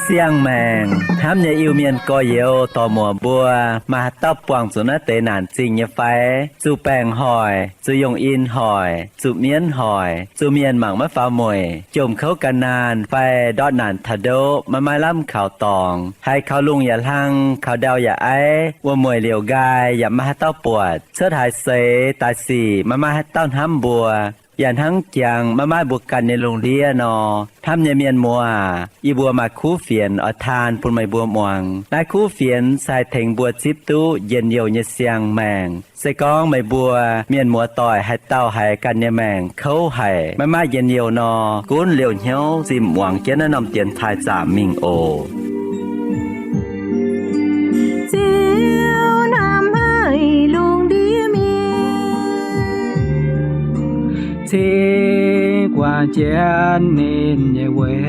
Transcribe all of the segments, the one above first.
Siang-maengc hnamv nyei Iu-Mienh gorx-youz dorc-muoc mbuo, maaih haaix dauh buangh zuqc naaiv deix naanc zingh nyei fai? Zuqc baengc hoic, zuqc yongh in hoic, zuqc mienv hoic, zuqc mienh mangc maiv faaux mueic, jomc kouv gan naanh fai ndortv naanc taux ndoqv maiv maaih lamh kaux dorngx, haiz kaux lungh yaac hlang, kaux ndau yaac aiv, wuom-mueic liouc nqaai yaac maiv maaih haaix dauh buatc, cuotv haaix seix daaih sic maiv maaih haaix dauh hnamv mbuo, yaac hnangv jangx maiv maaih mbuo ganh nyei lungh ndiev nor, hnamv nyei mienh muoz aac, yie mbuo maaih kuv fienx oix taan bun meih mbuo muangx. Naaiv kuv fienx se haih tengx mbuo zipv duqv njien-youh nyei siang-maengc. Se gorngv meih mbuo mienh muoz-doic haaix dauh haiz ganh nyei maengc kouv haic, maiv maaih njien-youh nor, gunv liouh hnyouv zinh muangx jienv naaiv norm dienx taaih zaamc mingh oc. Ziouv hnamv haic lungh ndiev mienh, cingx guangc jienv ninh nyei weic,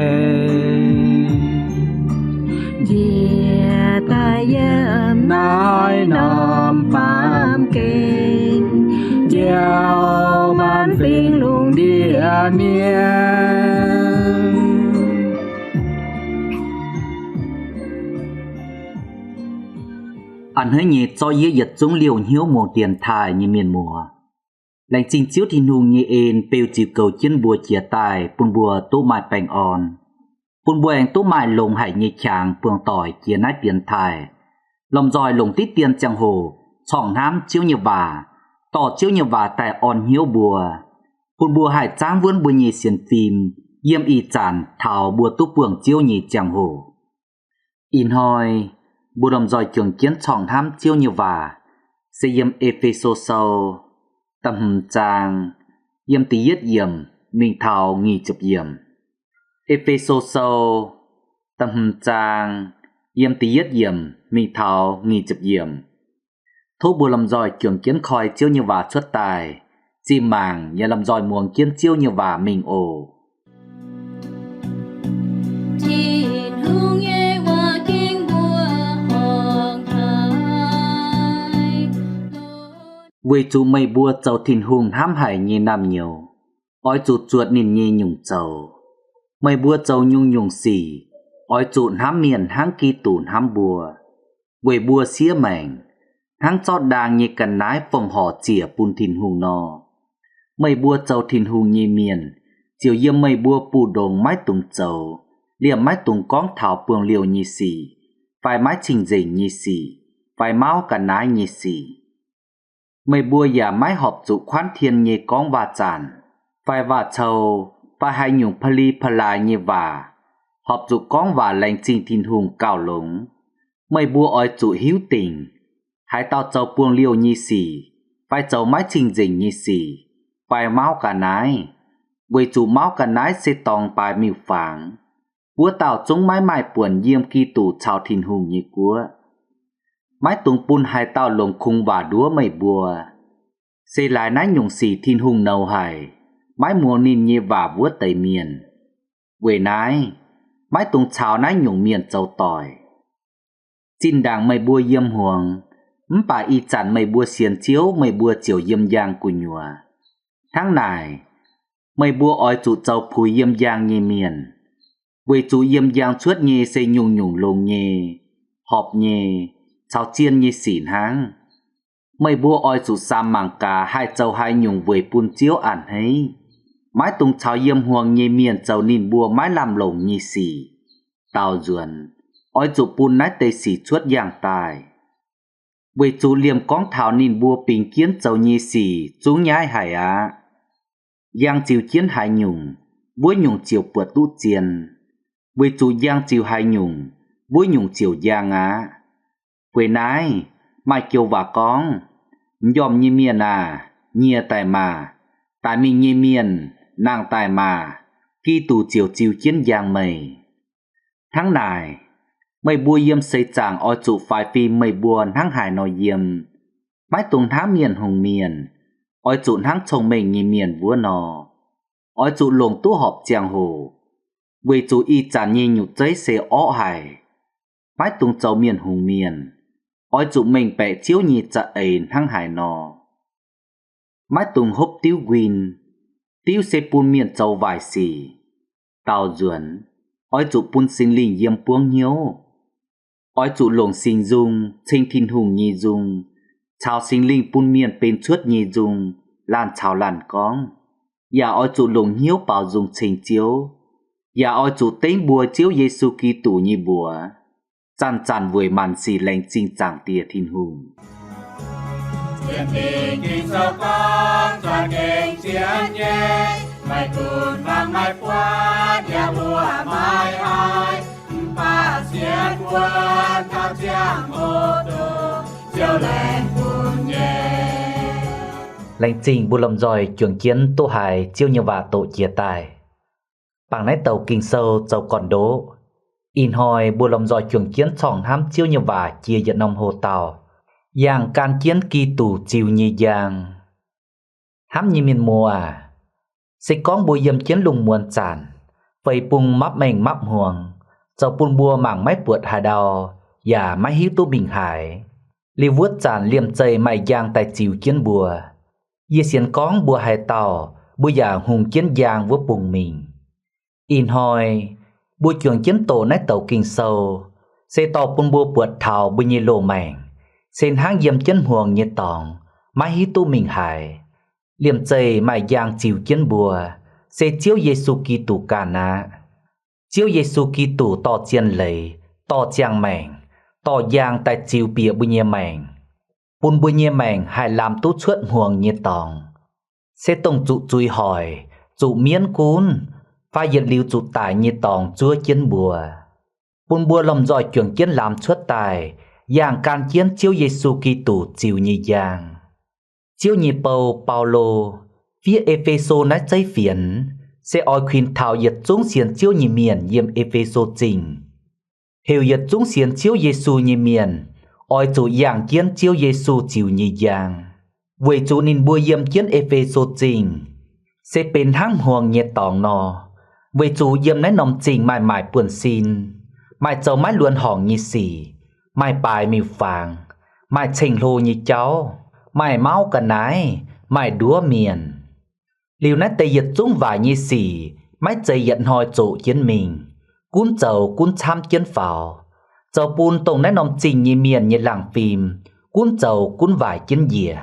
njiec daaih yiem naaiv norm baamh gen, njoux maanc fingx lungh ndiev mienh. A'hneiv nyei zorqv yie yietc zungv liouh hnyouv muangx dienx taaih nyei mienh muoz. Laengz zingh Ziouv Tin-Hungh nyei en beu ziux goux jienv mbuo jiex daaih bun mbuo duqv maaih baengh orn, bun mbuo aengx duqv maaih longx haic nyei qangx buangh doic jiex naaiv dienx taaih, lomh nzoih longc diqv dien ziangh hoc corngh hnamv Ziouv nyei waac, dorh Ziouv nyei waac daaih orn hnyouv mbuo, bun mbuo haih zaangv wuonv mbuo nyei sienx fim yiem ih zanc taux mbuo duqv buangh Ziouv nyei ziangh hoc. Ih hnoi mbuo lomh nzoih juangc jienv corngh hnamv Ziouv nyei waac, se yiem E^fe^so Sou da'hmz zaang, yiem da'yietv yiemc mingh taux nyic ziepc yiemc. E^fe^so Sou da'hmz zaang, yiem da'yietv yiemc mingh taux nyic ziepc yiemc. Tov mbuo lomh nzoih juangc jienv koi Ziouv nyei waac cuotv daaih, zinh mangc yaac lomh nzoih muangx jienv Ziouv nyei waac mingh oc. Tin-Hungh nyei waac ging mbuo horngh haic. Weic zuqc meih mbuo zoux Tin-Hungh hnamv haic nyei naamh-nyouz, oix zuqc zuotc ninh nyei nyungc zoux. Meih mbuo zoux nyungc-nyungc sic, oix zuqc hnamv mienh hnangv Giduc hnamv mbuo, weic mbuo siev maengc, hnangv zorqv ndaang nyei ga'naaiv fongc horc ziec bun Tin-Hungh nor. Meih mbuo zoux Tin-Hungh nyei mienh, ziouc yiem meih mbuo mbu'ndongx maiv dungx zoux, liemh maiv dungx gorngv taux buangh liouh nyei sic, fai maiv cing-nzengc nyei sic, fai mauv ga'naaiv nyei sic. Meih mbuo yaac maiv horpc zuqc kuanv tien nyei gorngv waac-zanc, fai waac-cou, fai haaix nyungc pa'li pa'laaix nyei waac, horpc zuqc gorngv waac laengz zingh Tin-Hungh gauh longx. Meih mbuo oix zuqc hiuv dingc, haaix dauh zoux buangh liouh nyei sic, fai zoux maiv cing-nzengc nyei sic, fai mauv ga'naaiv, weic zuqc mauv ga'naaiv se dorngx baaix miuc-fangx, wuov dauh zungv maiv maaih buonc yiem Giduc caux Tin-Hungh nyei guoqv. Maiv dungx bun haaix dauh longc kungx waac nduov meih mbuo. Se laaix naaiv nyungc sic Tin-Hungh nouz haic, maiv muangx ninh nyei waac wuov deix mienh. Weic naaiv, maiv dungx caux naaiv nyungc mienh zoux doic. Zinh ndaangc meih mbuo yiem hmuangx, mv baac ih zanc meih mbuo sienx Ziouv meih mbuo ziouc yiem njang gu'nyuoz. Hnangv naaic, meih mbuo oix zuqc zoux puix yiem njang nyei mienh, weic zuqc yiem njang cuotv nyei se nyungc-nyungc longx nyei, horpc nyei, caux zien nyei sic hnangv. Meih mbuo oix zuqc samx mangc gaax haih zoux haaix nyungc weic bun Ziouv a'hneiv. Maiv dungx caux yiem hmuangx nyei mienh zoux ninh mbuo maiv lamh longc nyei sic. Daaux nzuonx, oix zuqc bun naaiv deix sic cuotv yangh daaih. Weic zuqc liemh gorngv taux ninh mbuo bingx jienv zoux nyei sic zungv nyaiv haic aqv. Njang ziux jienv haaix nyungc, wuov nyungc ziouc buatc duqv zien. Weic zuqc njang ziux haaix nyungc, wuov nyungc ziouc njang aqv. Weic naaiv, maaih joux waac gorngv, M'njormh nyei mienh aah! Nyie daaih maah! Daic mingh nyei mienh, nangh daaih maah! Giduc ziouc ziux jienv njang meih. Hnangv naaic, meih mbuo yiem seix zaangc oix zuqc faix fim meih mbuo hnangv haaix nor yiem. Maiv dungx hnangv mienh hngongx mienh, oix zuqc hnangv cong-mengh nyei mienh wuov nor. Oix zuqc longc duqv horpc ziangh hoc. weic zuqc ih zanc nyei nyutc zeiv se orqv haic, maiv dungx zoux mienh hungx mienh. Oix zuqc mengh baeqc Ziouv nyei za'eix hnangv haaix nor. Maiv dungx hopv diuv nquin. Diuv se bun mienh zoux waaic sic. Daaux nzuonx, oix zuqc bun Singx Lingh yiem buangv hnyouv. Oix zuqc longc Singx Nzung ceng Tin-Hungh nyei nzung, caux Singx Lingh bun mienh benx cuotv nyei nzung laanh caux laanh gorngv. Yaac oix zuqc longc hnyouv baaux nzung ceng Ziouv. Yaac oix zuqc dengv mbuo Ziouv Yesu Giduc nyei mbuox, zanc-zanc weic maanc sic laengz zingh Zaangc Diex Tin-Hungh. Laengz zingh mbuo lomh nzoih juangc jienv duqv haiz Ziouv nyei waac doqc jiex daaih. Bangc naaiv douc Ging-Sou zoux gorn-ndoqv. Ih hnoi mbuo lomh nzoih juangc jienv corngh hnamv Ziouv nyei waac jiex yietc norm hoc-dauh, Yangh gan jienv Giduc ziux nyei njang. Hnamv nyei mienh muoz aac, se gorngv mbuo yiem jienv lungh muonz zanc, feix bung mapv mengh mapv hmuangx, zoux bun mbuo mangc maiv buatc haaix ndau, yaac maiv hiuv duqv mingh haaix. Liuz wuov zanc liemh zeih maaih njang daaih ziux jienv mbuo. Yie sienx gorngv mbuo haaix dauh, mbuo yaac hungx jienv njang wuov bung mingh. Ih hnoi mbuo juangc jienv doqc naaiv douc Ging-Sou, se dorh bun mbuo buatc taux mbuo nyei loz-maengc se hnangv yiem jienv hmuangx nyei dorngx, maiv hiuv duqv mingh haaix. Liemh zeih maaih njang ziux jienv mbuo, se Ziouv Yesu Giduc ganh aqv. Ziouv Yesu Giduc dorh zien leiz, dorh ziangh maengc, dorh njang daaih ziux bieqc mbuo nyei maengc, bun mbuo nyei maengc haih lamz duqv cuotv hmuangx nyei dorngx, se dongh zuqc zuiz hoic, zuqc mienv gunv, fai yietc liuz zuqc daic nyei dorngx zuov jienv mbuo, bun mbuo lomh nzoih juangc jienv lamz cuotv daaih, yangh gan jienv Ziouv Yesu Giduc ziux nyei njang. Ziouv nyei bou, Baulo, fiev E^fe^so naaiv zeiv fienx, se oix kuinx taux yietc zungv sienx Ziouv nyei mienh yiem E^fe^so Zingh. Heuc yietc zungv sienx Ziouv Yesu nyei mienh oix zuqc yangh jienv Ziouv Yesu ziux nyei njang, weic zuqc ninh mbuo yiem jienv E^fe^so Zingh se benx hnangv hmuangx nyei dorngx nor, weic zuqc yiem naaiv norm zingh maaih maaic buonv-sin, maaih zoux maiv luonx horngc nyei sic, maaih baaix miuc-fangx, maaih ceng-hlo nyei jauv, maaih mauv ga'naaiv, maaih nduov mienh. Liuz naaiv deix yietc zungv waaic nyei sic maiv zeiz yietc hnoi zoqc jienv mingh, gunv zoux gunv camv jienv faaux, zoux bun dongh naaiv norm zingh nyei mienh nyei laangh fim gunv zoux gunv waaic jienv njiec.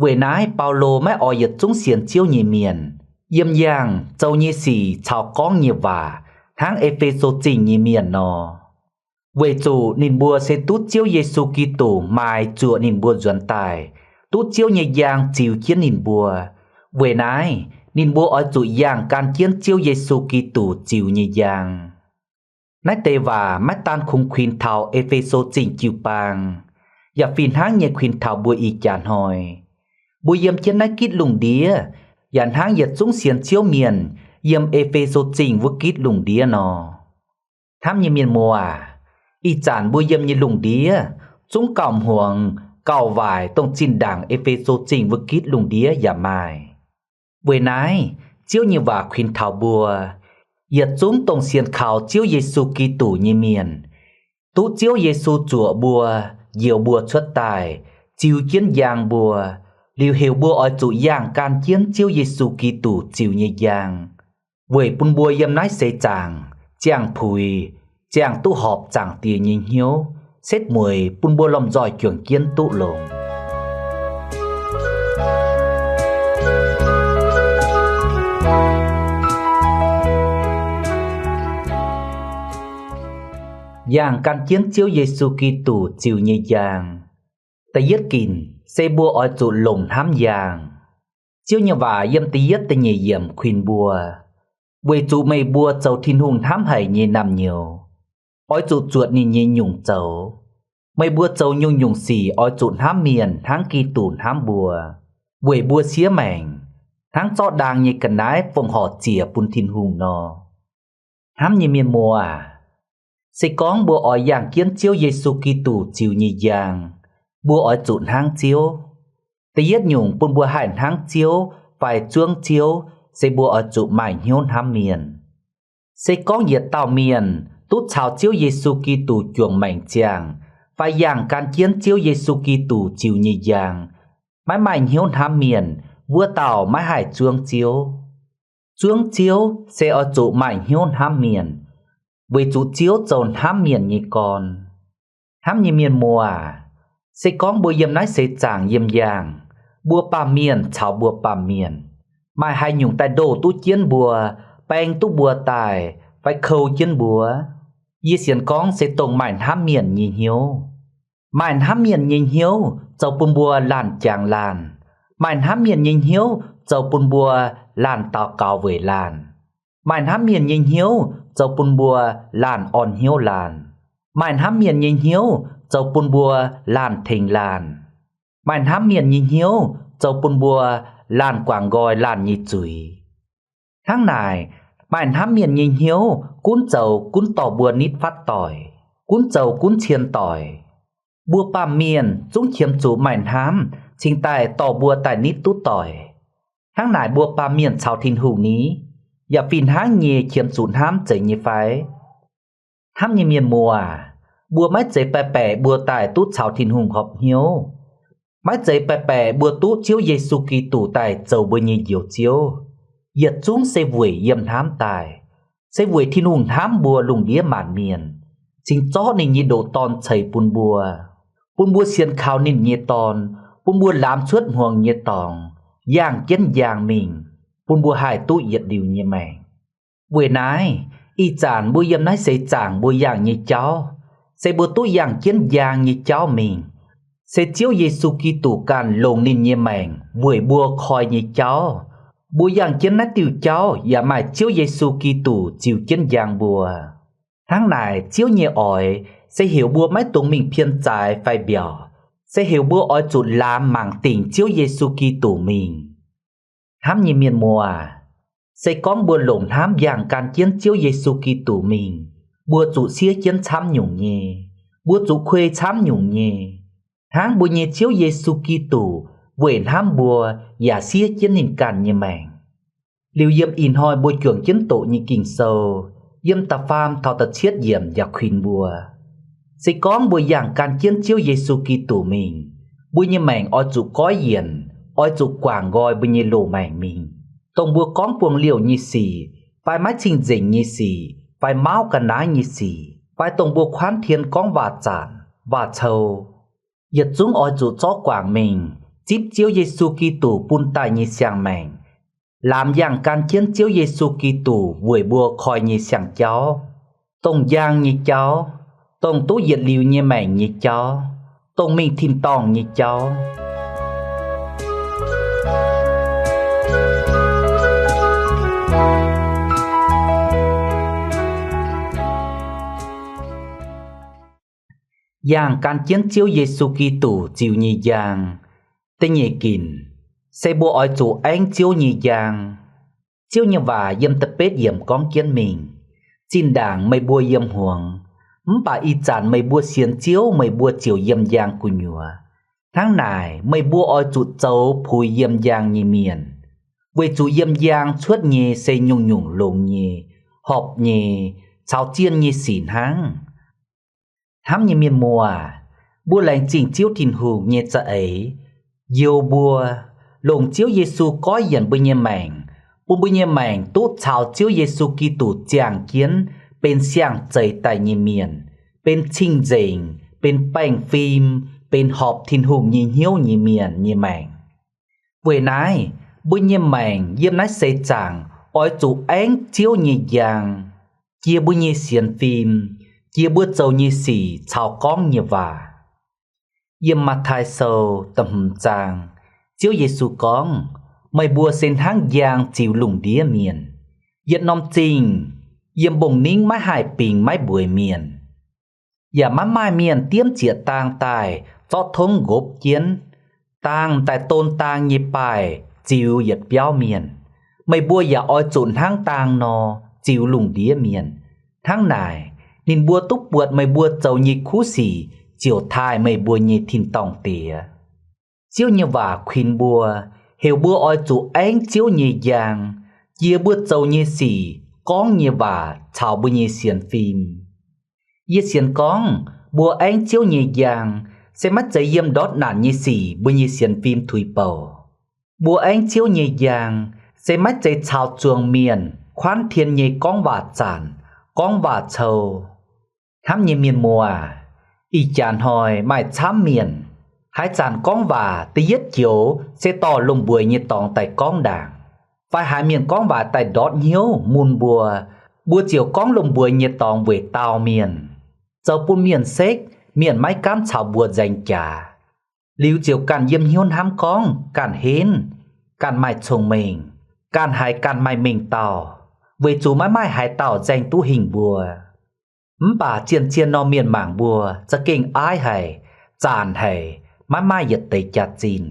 Weic naaiv Baulo maiv oix yietc zungv sienx Ziouv nyei mienh yiem yangh zoux nyei sic caux gorngv nyei waac hnangv E^fe^so Zingh nyei mienh nor, weic zuqc ninh mbuo se duqv Ziouv Yesu Giduc maaiz zuoqc ninh mbuo nzuonx daaih, duqv Ziouv nyei njang ziux jienv ninh mbuo. Weic naaiv ninh mbuo oix zuqc yangh gan jienv Ziouv Yesu Giduc ziux nyei njang. Naaiv deix waac maiv daan kungx kuinx taux E^fe^so Zingh jiu-baang, yaac fih hnangv nyei kuinx taux mbuo ih jaax hnoi. Mbuo yiem jienv naaiv gitv lungh ndiev yaac hnangv yietc zungv sienx Ziouv mienh yiem E^fe^so Zingh wuov gitv lungh ndiev nor. Hnamv nyei mienh muoz aac, ih zanc mbuo yiem nyei lungh ndiev zungv gauh hmuangx gauh waaic dongh zinh ndaangc E^fe^so Zingh wuov gitv lungh ndiev yaac maaih. Weic naaiv Ziouv nyei waac kuinx taux mbuo, yietc zungv dongh sienx kaux Ziouv Yesu Giduc nyei mienh, duqv Ziouv Yesu zuoqc mbuo, njoux mbuo cuotv daaih, ziux jienv njang mbuo, liuz heuc mbuo oix zuqc yangh gan jienv Ziouv Yesu Giduc ziux nyei njang, weic bun mbuo yiem naaiv seix zaangc ziangh puix, ziangh duqv horpc Zaangc Diex nyei hnyouv, setv mueiz bun mbuo lomh nzoih juangc jienv duqv longx. Yangh gan jienv Ziouv Yesu Giduc ziux nyei njang. Da'yietv ginc se mbuo oix zuqc longc hnamv njang. Ziouv nyei waac yiem da'yietv da'nyeic yiemc kuinx mbuo, weic zuqc meih mbuo zoux Tin-Hungh hnamv haic nyei naamh nyouz, oix zuqc zuotc ninh nyei nyungc zoux. Meih mbuo zoux nyungc-nyungc sic oix zuqc hnamv mienh hnangv Giduc hnamv mbuo, weic mbuo siev maengc, hnangv zorqv ndaang nyei ga'naaiv fongc horc ziec bun Tin-Hungh nor. Hnamv nyei mienh muoz aac, se gorngv mbuo oix yangh jienv Ziouv Yesu Giduc ziux nyei njang, mbuo oix zuqc hnangv Ziouv. Da'yietv nyungc bun mbuo haih hnangv Ziouv fai zuangv Ziouv se mbuo oix zuqc maaih hnyouv hnamv mienh. Se gorngv yietc dauh mienh duqv caux Ziouv Yesu Giduc juangc maengc ziangh, fai yangh gan jienv Ziouv Yesu Giduc ziux nyei njang, maiv maaih hnyouv hnamv mienh, wuov dauh maiv haih zuangv Ziouv. Zuangv Ziouv se oix zuqc maaih hnyouv hnamv mienh, weic zuqc Ziouv zoux hnamv mienh nyei gorn. Hnamv nyei mienh muoz aac, se gorngv mbuo yiem naaiv seix zaangc yiem njang, mbuo baamh mienh caux mbuo baamh mienh, maaih haaix nyungc daaih ndoh duqv jienv mbuo, baeng duqv mbuo daaih, fai kou jienv mbuo, yie sienx gorngv se dongh maaih hnamv mienh nyei hnyouv. Maaih hnamv mienh nyei hnyouv zoux bun mbuo laanh jangx laanh. Maaih hnamv mienh nyei hnyouv zoux bun mbuo laanh daux gaux weic laanh. Maaih hnamv mienh nyei hnyouv zoux bun mbuo laanh orn hnyouv laanh. Maaih hnamv mienh nyei hnyouv zoux bun mbuo laanh tengx laanh. Maaih hnamv mienh nyei hnyouv zoux bun mbuo laanh guangc nqoi laanh nyei zuiz. Hnangv naaic, maaih hnamv mienh nyei hnyouv gunv zoux gunv dorh mbuo nitv fatv doic, gunv zoux gunv cien doic. Mbuo baamh mienh zungv qiemx zuqc maaih hnamv cingx daaih dorh mbuo daaih nitv duqv doic. Hnangv naaic mbuo baamh mienh caux Tin-Hungh ni, yaac fih hnangv nyei qiemx zuqc hnamv zeiz nyei fai? Hnamv nyei mienh muoz aac, mbuo maiv zeiz baeqc-baeqc mbuo daaih duqv caux Tin-Hungh horpc hnyouv. Maiv zeiz baeqc-baeqc mbuo duqv Ziouv Yesu Giduc daaih zoux mbuo nyei Njoux Ziouv. Yietc zungv se weic yiem hnamv daaih, se weic Tin-Hungh hnamv mbuo lungh ndiev maanc mienh, cingx zorqv ninh nyei ndoqc Dorn ceix bun mbuo, bun mbuo sienx kaux ninh nyei Dorn, bun mbuo lamz cuotv hmuangx nyei dorngx, yangh jienv njang mingh, bun mbuo haih duqv yietc liuz nyei maengc. Weic naaiv, ih zanc mbuo yiem naaiv seix zaangc mbuo yangh nyei jauv, se mbuo duqv yangh jienv njang nyei jauv mingh. Se Ziouv Yesu Giduc ganh longc ninh nyei maengc weic mbuo koi nyei jauv. Mbuo yangh jienv naaiv diuh jauv yaac maaih Ziouv Yesu Giduc ziux jienv njang mbuo. Hnangv naaic Ziouv nyei oix se heuc mbuo maiv dungx mingh pien zaaix fai mbiaauc, se heuc mbuo oix zuqc laamz mangc dingc Ziouv Yesu Giduc mingh. Hnamv nyei mienh muoz aac, se gorngv mbuo longc hnamv yangh gan jienv Ziouv Yesu Giduc mingh, mbuo zuqc siev jienv camv nyungc nyei, mbuo zuqc kuei camv nyungc nyei. Hnangv mbuo nyei Ziouv Yesu Giduc weic hnamv mbuo yaac siev jienv ninh ganh nyei maengc. Liuz yiem ih hnoi mbuo juangc jienv doqc nyei Ging-Sou, yiem da'faam taux da'cietv yiemc yaac kuinx mbuo, se gorngv mbuo yangh gan jienv Ziouv Yesu Giduc mingh, mbuo nyei maengc oix zuqc goiv yienc, oix zuqc guangc nqoi mbuo nyei loz-maengc mingh, dongh mbuo gorngv buangh liouh nyei sic, fai maiv cing-nzengc nyei sic, fai mauv ga'naaiv nyei sic, fai dongh mbuo kuaanv tien gorngv waac-zanc, waac-cou. Yietc zungv oix zuqc zorqv guangc mingh, zipv Ziouv Yesu Giduc bun daaih nyei siang-maengc, laamz yangh gan jienv Ziouv Yesu Giduc weic mbuo koi nyei siang-jauv, dongh njang nyei jauv, dongh duqv yietc liuz nyei maengc nyei jauv, dongh mingh tin-dorngh nyei jauv. Yangh gan jienv Ziouv Yesu Giduc ziux nyei njang. Da'nyeic ginc, se mbuo oix zuqc aengv Ziouv nyei njang. Ziouv nyei waac yiem da'betv yiemc gorngv jienv mingh, Zinh ndaangc meih mbuo yiem hmuangx, mv baac ih zanc meih mbuo sienx Ziouv meih mbuo ziouc yiem njang gu'nyuoz. Hnangv naaic meih mbuo oix zuqc zoux puix yiem njang nyei mienh, weic zuqc yiem njang cuotv nyei se nyungc-nyungc longx nyei, horpc nyei, caux zien nyei sic hnangv. Hnamv nyei mienh muoz aac, mbuo laengz zingh Ziouv Tin-Hungh nyei za'eix, njoux mbuo, longc Ziouv Yesu goiv yienc mbuo nyei maengc, bun mbuo nyei maengc duqv caux Ziouv Yesu Giduc ziangh jienv benx siang-zeix daaih nyei mienh, benx cing-nzengc, benx baengh fim, benx horpc Tin-Hungh nyei hnyouv nyei mienh nyei maengc. Weic naaiv, mbuo nyei maengc yiem naaiv seix zaangc oix zuqc aengv Ziouv nyei njang, jiex mbuo nyei sienx fim, jiex mbuo zoux nyei sic caux gorngv nyei waac. Yiem Matv^taai Sou da'hmz zaang, Ziouv Yesu gorngv, Meih mbuo se hnangv njang ziux lungh ndiev mienh. Yietc norm zingh yiem mbong-ningv maiv haih bingx maiv mbueiz mienh, yaac maiv maaih mienh diemv zieqc daang daaih zorqv tongv nqopv jienv. Daang daaih don daang nyei baaih ziux yietc biauv mienh. Meih mbuo yaac oix zuqc hnangv daang nor ziux lungh ndiev mienh. Hnangv naaic, ninh mbuo duqv buatc meih mbuo zoux nyei kuv sic ziouc taaih meih mbuo nyei tin-dorngh Diex. Ziouv nyei waac kuinx mbuo, heuc mbuo oix zuqc aengv Ziouv nyei njang, jiex mbuo zoux nyei sic gorngv nyei waac caux mbuo nyei sienx fim. Yie sienx gorngv mbuo aengv Ziouv nyei njang se maiv zeiz yiem ndortv naanc nyei sic mbuo nyei sienx fim tuix bouc. Mbuo aengv Ziouv nyei njang se maiv zeiz caux zuangx mienh kuaanv tien nyei gorngv waac zanc, gorngv waac cou. Hnamv nyei mienh muoz, ih jaax hnoi maaih camv mienh haaix zanc gorngv waac da'yietv joux se dorh lomh mbueiz nyei dorngx daaih gorngv ndaangc, fai haaix mienh gorngv waac daaih ndortv hnyouv mun mbuo, mbuo ziouc gorngv lomh mbueiz nyei dorngx weic daauh mienh, zoux bun mienh sekv, mienh maiv gaamv caux mbuo nzaeng jaax. Liuz ziouc ganh yiem hnyouv hnamv gorngv ganh henv, ganh maaih cong-mengh, ganh haiz ganh maaih mengh dauh, weic zuqc maiv maaih haaix dauh nzaeng duqv hingh mbuo. Mv baac zien-zien nor mienh mangc mbuo za'gengh aiv haic, zaanc haic, maiv maaih yietc deix jaax-zinh,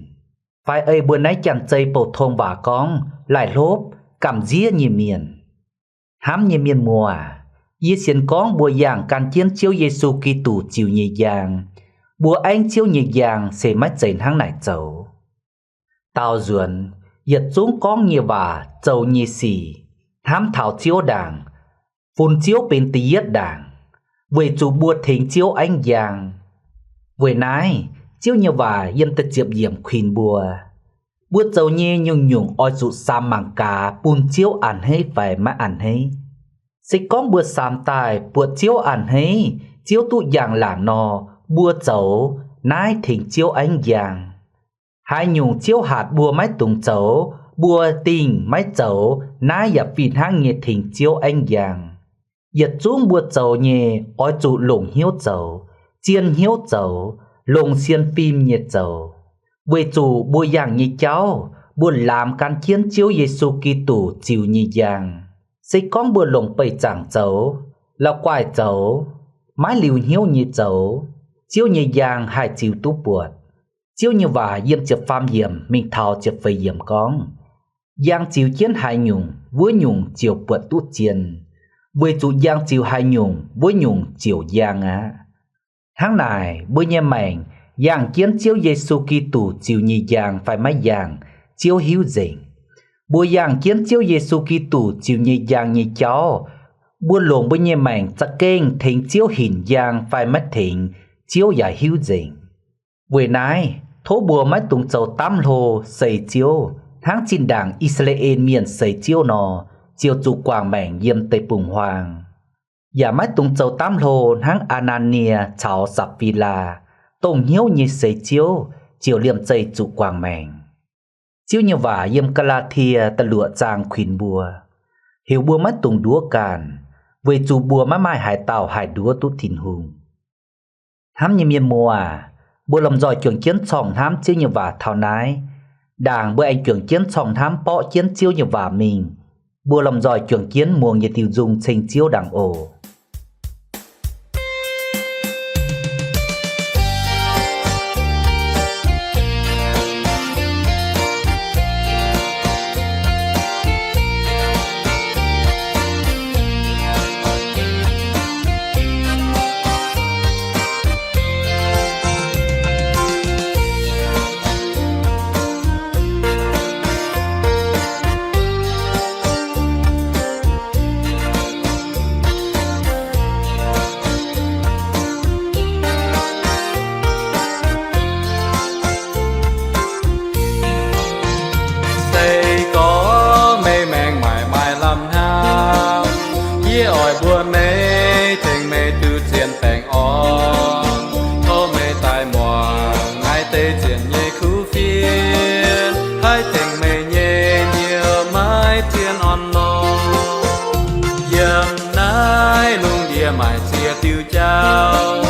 fai ei mbuo naaiv janx-zei bouh tong waac gorngv laih hlopv, gamh nziev nyei mienh. Hnamv nyei mienh muoz, yie sienx gorngv mbuo yangh gan jienv Ziouv Yesu Giduc ziux nyei njang, mbuo aengv Ziouv nyei njang se maiv zeiz hnangv naaic zoux. Daaux nzuonx, yietc zungv gorngv nyei waac, zoux nyei sic, hnamv taux Ziouv ndaangc, funx Ziouv benx da'yietv ndaangc, weic zuqc mbuo tengx Ziouv aengv njang. Weic naaiv, Ziouv nyei waac yiem da'ziepc yiemc kuinx mbuo, mbuo zoux nyei nyungc-nyungc oix zuqc samx mangc gaax bun Ziouv a'hneiv fai maiv a'hneiv. Se gorngv mbuo samx daaih buatc Ziouv a'hneiv, Ziouv duqv njang-laangc nor, mbuo zoux naaiv tengx Ziouv aengv njang. Haaix nyungc Ziouv hatc mbuo maiv dungx zoux, mbuo dingh maiv zoux, naaiv yaac fih hnangv nyei tengx Ziouv aengv njang. Yietc zungv mbuo zoux nyei oix zuqc longc hnyouv zoux, zien hnyouv zoux, longc sienx fim nyei zoux, weic zuqc mbuo yangh nyei jauv, mbuo lamz gan jienv Ziouv Yesu Giduc ziux nyei njang. Se gorngv mbuo longc beih zaangc zoux, la'guaih zoux, maiv liuz hnyouv nyei zoux, Ziouv nyei njang haih ziux duqv buatc. Ziouv nyei waac yiem ziepc faam yiemc mingh taux ziepc feix yiemc gorngv, njang ziux jienv haaix nyungc, wuov nyungc ziouc buatc duqv zien, weic zuqc njang ziux haaix nyungc, wuov nyungc ziouc njang aqv. Hnangv naaic, mbuo nyei maengc yangh jienv Ziouv Yesu Giduc ziux nyei njang fai maiv yangh, Ziouv hiuv nzengc. Mbuo yangh jienv Ziouv Yesu Giduc ziux nyei njang nyei jauv, mbuo longc mbuo nyei maengc za'gengh tengx Ziouv hinc njang fai maiv tengx, Ziouv yaac hiuv nzengc. Weic naaiv, tov mbuo maiv dungx zoux damv hlo seix Ziouv, hnangv zinh ndaangc I^saa^laa^en Mienh seix Ziouv nor, ziouc zuqc guangc maengc yiem deic-bung-huaang. Yaac maiv dungx zoux damv hlo hnangv Aa^naa^nie caux Saa^fi^laa, dongh hnyouv nyei seix Ziouv, ziouc liemh zeih zuqc guangc maengc. Ziouv nyei waac yiem Gaa^laa^tie da'luoqc zaang kuinx mbuo, heuc mbuo maiv dungx nduov ganh, weic zuqc mbuo maiv maaih haaix dauh haih nduov duqv Tin-Hungh. Hnamv nyei mienh muoz, mbuo lomh nzoih juangc jienv corngh hnamv Ziouv nyei waac taux naaiv. Ndaangc mbuo aengx juangc jienv corngh hnamv borqv jienv Ziouv nyei waac mingh, mbuo lomh nzoih juangc jienv muangx yietc diuh nzung ceng Ziouv ndaangc oc. Se gorngv meih maengc maiv maaih lamh hnamv, yie oix mbuox meih, tengx meih duqv zien baengh orn. Tov meih daaih muangx naaiv deix zien nyei kuv fienx, haih tengx meih nyei njoux maiv zien orn-lorqc. Yiem naaiv lungh ndiev maaih ziex diuh jauv,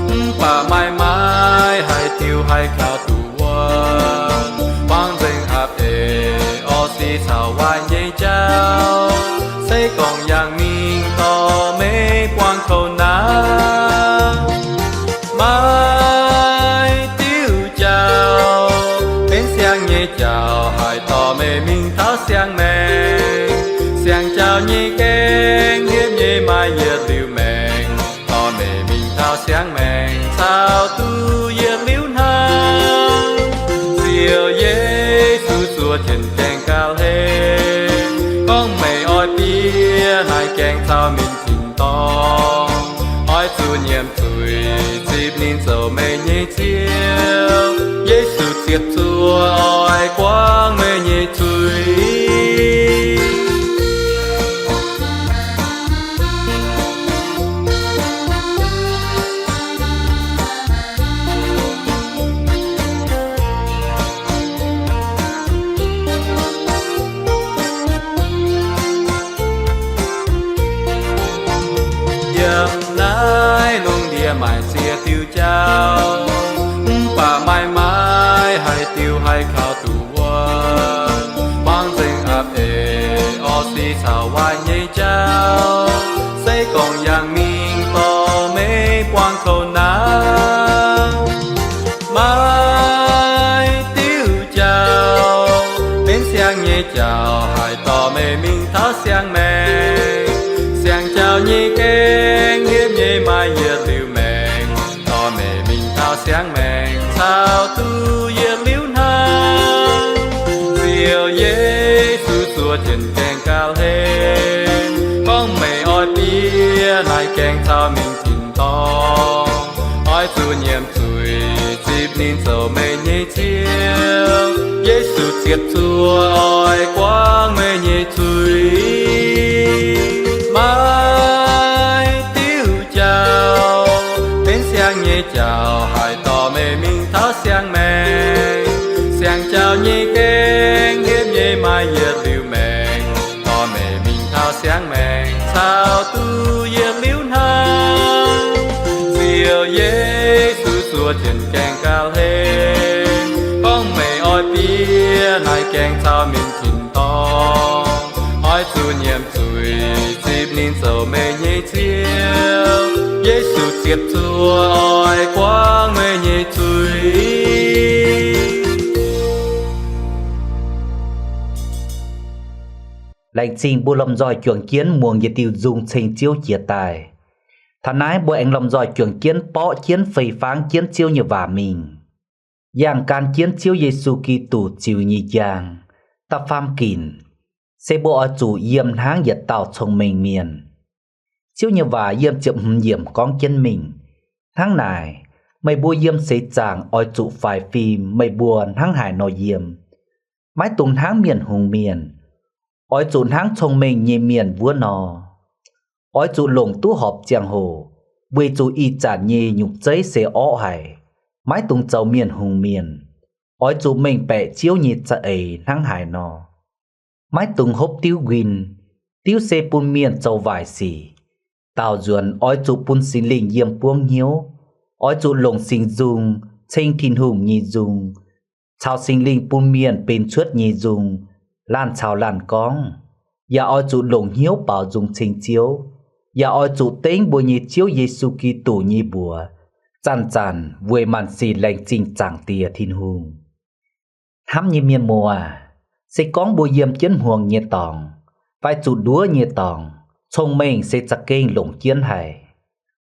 mv baac maaih maaih haaix diuh haih kaux duqv wuonv. Buangv nzengc aapv eix, orv sic caux waaic nyei jauv, se gorngv yangh mingh dorh meih buangh kouv naaiv. Maaih diuh jauv benx siang nyei jauv haih dorh meih mingh taux siang-maengc. Siang-jauv nyei gaengh hietv nyei maaih yietc liuz maengc, dorh meih mingh taux siang-maengc caux duqv yietc liuz hnangv. Ziouv Yesu zuov jienv gaengh gauh hlen, gorngv meih oix bieqc naaiv gaengh caux mingh tin-dorngh. Oix zuqc nyiemc zuiz, zipv ninh zoux meih nyei Ziouv. Yesu ziepc zuoqv oix guangc meih nyei zuiz. Yiem naaiv lungh ndiev maaih ziex diuh jauv, mv baac maaih maaih haaix diuh haih kaux duqv wuonv. Muangx nzengc aapv eix orv sic caux waaic nyei jauv, se gorngv yangh mingh dorh meih buangh kouv naaiv. Maaih diuh jauv benx siang nyei jauv, haih dorh meih mingh taux siang maengc. Siang jauv nyei gaengh hietv nyei maaih yietc liuz maengc, dorh meih mingh taux siang maengc caux duqv yietc liuz hnangv. Ziouv Yesu zuov jienv gaengh ga'hlen, gorngv meih oix bieqc naaiv gaengh caux mingh tin-dorngh. Oix zuqc nyiemc zuiz, zipv ninh zoux meih nyei Ziouv. Yesu ziepc zuoqv oix guangc meih nyei zuiz. Maaih diuh jauv benx siang nyei jauv, haih dorh meih mingh taux siang maengc. Siang jauv nyei gaengh hietv nyei maaih yietc liuz maengc, dorh meih mingh taux siang maengc caux duqv yietc liuz hnangv. Ziouv Yesu zuov jienv gaengh ga'hlen, gorngv meih oix bieqc naaiv gaengh caux mingh tin-dorngh. Oix zuqc nyiemc zuiz, zipv ninh zoux meih nyei Ziouv. Yesu ziepc zuoqv oix guangc meih nyei zuiz. Laengz zingh mbuo lomh nzoih juangc jienv muangx yietc diuh nzung ceng Ziouv jiex daaih. Taux naaiv mbuo aengx lomh nzoih juangc jienv borqv jienv fei fangv jienv Ziouv nyei waac mingh. Yangh gan jienv Ziouv Yesu Giduc ziux nyei njang, da'faam ginc, se mbuo oix zuqc yiem hnangv yietc dauh cong-mengh mienh. Ziouv nyei waac yiem ziepc hmz yiemc gorngv jienv mingh. Hnangv naaic, meih mbuo yiem seix zaangc oix zuqc faix fim meih mbuo hnangv haaix nor yiem. Maiv dungx hnangv mienh hungx mienh. Oix zuqc hnangv cong-mengh nyei mienh wuov nor. Oix zuqc longc duqv horpc ziangh hoc, weic zuqc ih zanc nyei nyungc zeiv se orqv haic. Maiv dungx zoux mienh hungx mienh. Oix zuqc mengh baeqc Ziouv nyei za'eix hnangv haaix nor. Maiv dungx hopv diuv nquin. Diuv se bun mienh zoux waaic sic. Daaux nzuonx oix zuqc bun Singx Lingh yiem buangv hnyouv. Oix zuqc longc Singx Nzung ceng Tin-Hungh nyei nzung, caux Singx Lingh bun mienh benx cuotv nyei nzung, laanh caux laanh gorngv. Yaac oix zuqc longc hnyouv baaux nzung ceng Ziouv. Yaac oix zuqc dengv mbuo nyei Ziouv Yesu Giduc nyei mbuox, zanc-zanc weic maanc sic laengz zingh Zaangc Diex Tin-Hungh. Hnamv nyei mienh muoz, se gorngv mbuo yiem jienv hmuangx nyei dorngx, fai zuqc nduov nyei dorngx, cong-mengh se za'gengh longc jienv haic.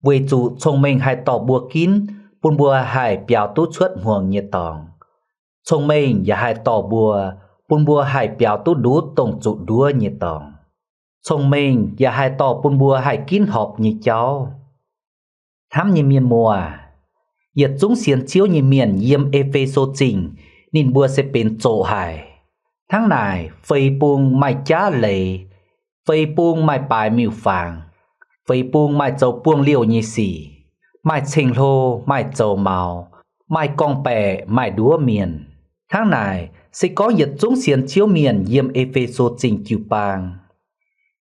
Weic zuqc cong-mengh haih dorh mbuo ginv, bun mbuo haih biaux duqv cuotv hmuangx nyei dorngx. Cong-mengh yaac haih dorh mbuo, bun mbuo haih biaux duqv ndutv dongh zuqc nduov nyei dorngx. Cong-mengh yaac haih dorh bun mbuo haih ginv horpc nyei jauv. Hnamv nyei mienh muoz, yietc zungv sienx Ziouv nyei mienh yiem E^fe^so Zingh, ninh mbuo se benx zoqc haic. Hnangv naaic, feix bung maaih jaav leiz, feix bung maaih baaix miuc-fangx, feix bung maaih zoux buangh liouh nyei sic, maaih ceng-hlo, maaih zoux maux, maaih gorngv-baeqc, maaih nduov mienh. Hnangv naaic, se gorngv yietc zungv sienx Ziouv mienh yiem E^fe^so Zingh jiu-baang,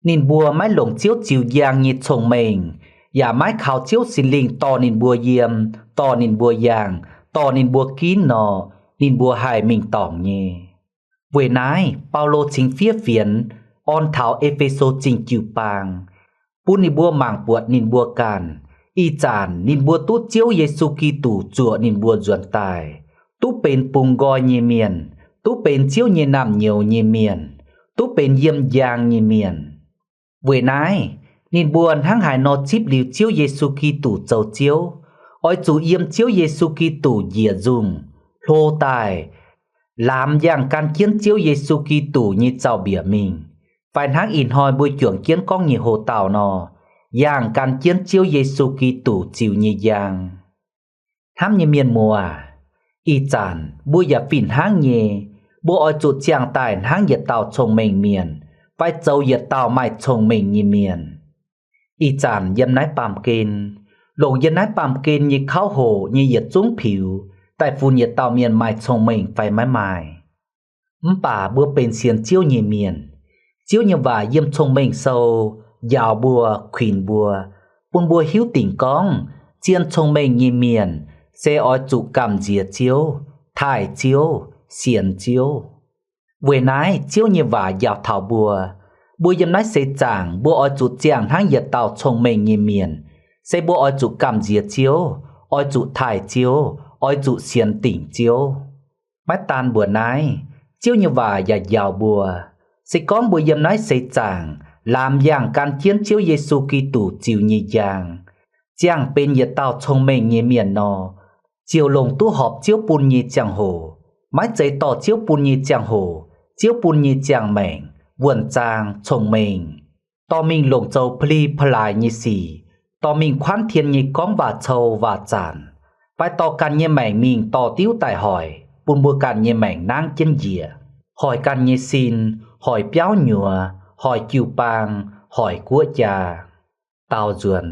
ninh mbuo maiv longc Ziouv ziux njang nyei cong-mengh, yaac maiv kaux Ziouv Singx Lingh dorh ninh mbuo yiem, dorh ninh mbuo yangh, dorh ninh mbuo ginv nor, ninh mbuo haih mingh dorngc nyei. Weic naaiv, Baulo cingx fiev fienx orn taux E^fe^so Zingh jiu-baang, bun ninh mbuo mangc buatc ninh mbuo ganh. Ih zanc ninh mbuo duqv Ziouv Yesu Giduc zuoqc ninh mbuo nzuonx daaih, duqv benx bungx nqoi nyei mienh, duqv benx Ziouv nyei naamh nyouz nyei mienh, duqv benx yiem njang nyei mienh. Weic naaiv, ninh mbuo hnangv haaix nor zipv liuz Ziouv Yesu Giduc zoux Ziouv, oix zuqc yiem Ziouv Yesu Giduc njiec nzungh, hlo daaih, lamz yangh gan jienv Ziouv Yesu Giduc nyei zaux-mbiec mingh, fai hnangv ih hnoi mbuo juangc jienv gorngv nyei hoc-dauh nor, yangh gan jienv Ziouv Yesu Giduc ziux nyei njang. Hnamv nyei mienh muoz, ih zanc mbuo yaac fih hnangv nyei, mbuo oix zuqc ziangh daaih hnangv yietc dauh cong-mengh mienh fai zoux yietc dauh maaih cong-mengh nyei mienh. Ih zanc yiem naaiv baamh gen, longc yiem naaiv baamh gen nyei kauv hoc nyei yietc zungv piux daaih funx yietc dauh mienh maaih cong-mengh fai maiv maaih. Mv baac mbuo benx sienx Ziouv nyei mienh, Ziouv nyei waac yiem Cong-Mengh Sou njaaux mbuo, kuinx mbuo, bun mbuo hiuv dingc gorngv zien cong-mengh nyei mienh se oix zuqc gamh nziex Ziouv, taaih Ziouv, sienx Ziouv. Weic naaiv Ziouv nyei waac njaaux taux mbuo, mbuo yiem naaiv seix zaangc mbuo oix zuqc ziangh hnangv yietc dauh cong-mengh nyei mienh, se mbuo oix zuqc gamh nziex Ziouv, oix zuqc taaih Ziouv, oix zuqc sienx dingc Ziouv. Maiv daan mbuox naaiv, Ziouv nyei waac yaac njaaux mbuo, se gorngv mbuo yiem naaiv seix zaangc laamx yangh gan jienv Ziouv Yesu Giduc ziux nyei njang, ziangh benx yietc dauh cong-mengh nyei mienh nor, ziouc longc duqv horpc Ziouv bun nyei ziangh hoc, maiv zeiz dorh Ziouv bun nyei ziangh hoc, Ziouv bun nyei ziangh maengc, wuonh zaang, cong-mengh, dorh mingh longc zoux peli pa'laaix nyei sic, dorh mingh kuanv tien nyei gorngv waac-cou waac-zanc, fai dorh ganh nyei maengc mingh dorh diuv daaih hoic bun mbuo ganh nyei maengc nangv jienv njiec, hoic ganh nyei sin, hoic biauv nyuoz, hoic jiu-baang, hoic guoqv jaa. Daaux nzuonx,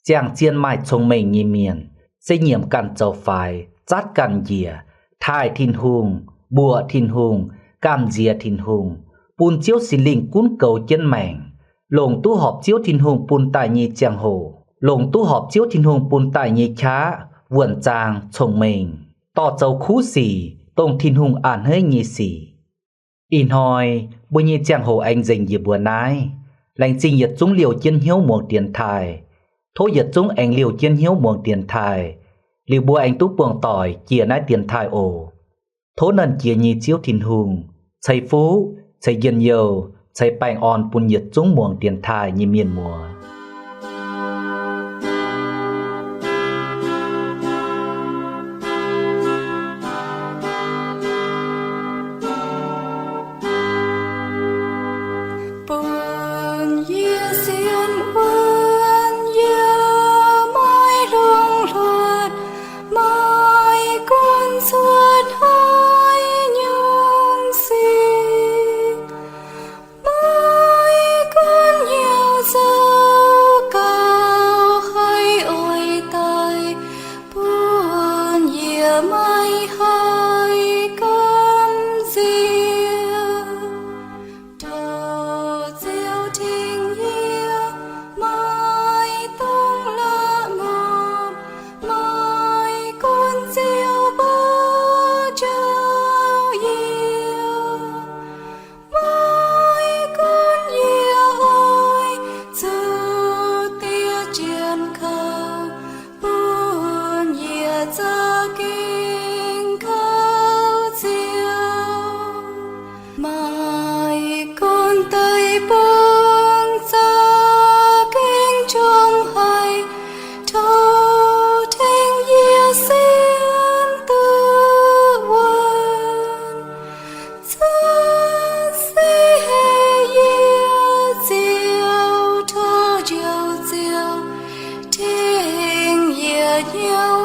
ziangh zien maaih cong-mengh nyei mienh se nyiemc ganh zoux faix, zatv ganh njiec, taaih Tin-Hungh, mbuoqc Tin-Hungh, gamh nziex Tin-Hungh, bun Ziouv Singx Lingh gunv goux jienv maengc, longc duqv horpc Ziouv Tin-Hungh bun daaih nyei ziangh hoc, longc duqv horpc Ziouv Tin-Hungh bun daaih nyei qaqv, wuonh zaang, cong-mengh, dorh zoux kuv sic, dongh Tin-Hungh a'hneiv nyei sic. Ih hnoi mbuo nyei ziangh hoc aengx nzengc yie mbuo naaiv. Laengz zingh yietc zungv liouh jienv hnyouv muangx dienx taaih. Tov yietc zungv aengx liouh jienv hnyouv muangx dienx taaih, liuz mbuo aengx duqv buangh doic jiex naaiv dienx taaih oc. Tov Nernh Jiex nyei Ziouv Tin-Hungh ceix fuqv, ceix njien-youh, ceix baengh orn bun yietc zungv muangx dienx taaih nyei mienh muoz. Bun yie sienx wuonv, yie maiv longx hluotv, maiv gunv cuotv hnoi nyungc sic, maiv gunv hnyouv zoux gauh haih oix daaih, bun yie maiv haih gamh nziex. Tov Ziouv tengx yie, maiv dungx la'maah, maiv gunv Ziouv mbuo jauv yie, maiv gunv yie oix zuqc diev jienv kaux, bun yie za'gengh kaux Ziouv. Maiv gunv deic-bung za'gengh qongx haic, tov tengx yie sienx duqv wuonv. Zanc se heh yie Ziouv, tov Njoux Ziouv tengx yie hnyouv